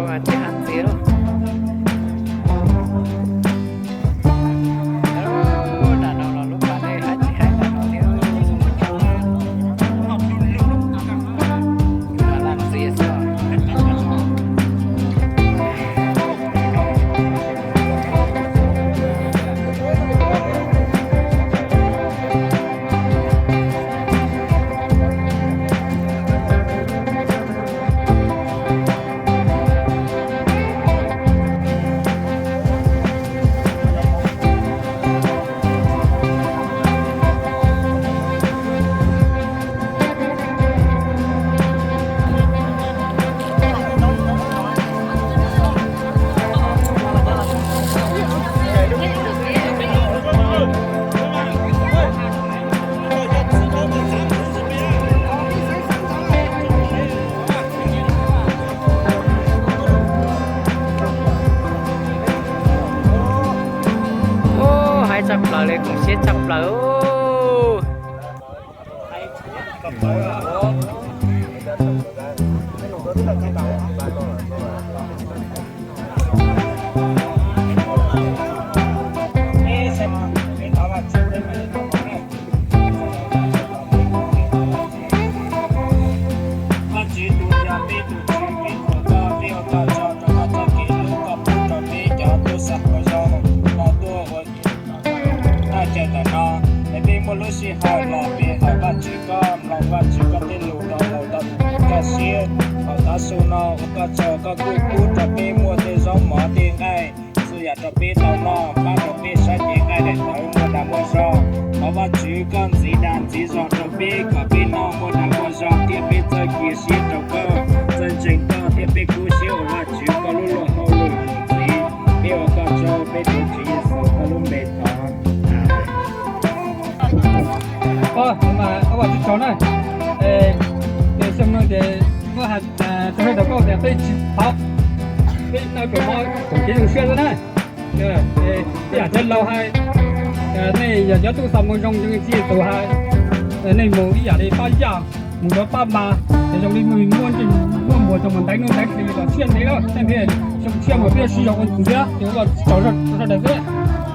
Tsis hais ntxiv lawm. Nram no los lub pas dej hais tsis hais ntxiv. Laj ntxiv xwb. Ub, haib tshaj plaws li, koom siab tshaj plaws. Vajtswv tus yog peb tus Tswv, peb thov koj, peb ua koj tsaug rau koj txoj kev hlub koj pub rau peb cov tub xeem pog zoo no tuaj ua thaj chaw ntawm no, es peb muaj lub sij hawm los pe hawm Vajtswv koj, mloog Vajtswv koj tej lus rau hauv koj siab. Thaum tav su no ua koj tsaug koj kuj pub rau peb muaj tej zaub mov tej nqaij txhua yam rau peb tau noj, pab rau peb sab cev nqaij daim tawv muaj dag muaj zog. Thov Vajtswv koj ntxiv dag ntxiv zog rau peb kom peb noj muaj dag muaj zog thiab peb txawj cia siab rau koj, txawj ntseeg koj thiab peb kub siab ua Vajtswv koj lub luag hauj lwm mus ntxiv. Peb ua koj tsaug, peb tuav Tswv Yexus koj lub npe thov. Mas Vajtswv tsaug na. Ces xyoo no ces muab hais rau sawv daws koj tias peb tsis thov, peb noj kom mov koom kev zoo siab xwb na. Tej yam cov laus hais, nej yog cov tub xeem pog zoo zoo txiv tus hais, nej mus ib yam li pab yaj mus rau pab mas, ces zoo li muaj ntsej muag tau mus ntev hnub ntev hli los siab ntev lawm, nej thiaj zoo siab mas peb yuav sib zog ua ntxiv, ces ua tsaug rau sawv daws xwb.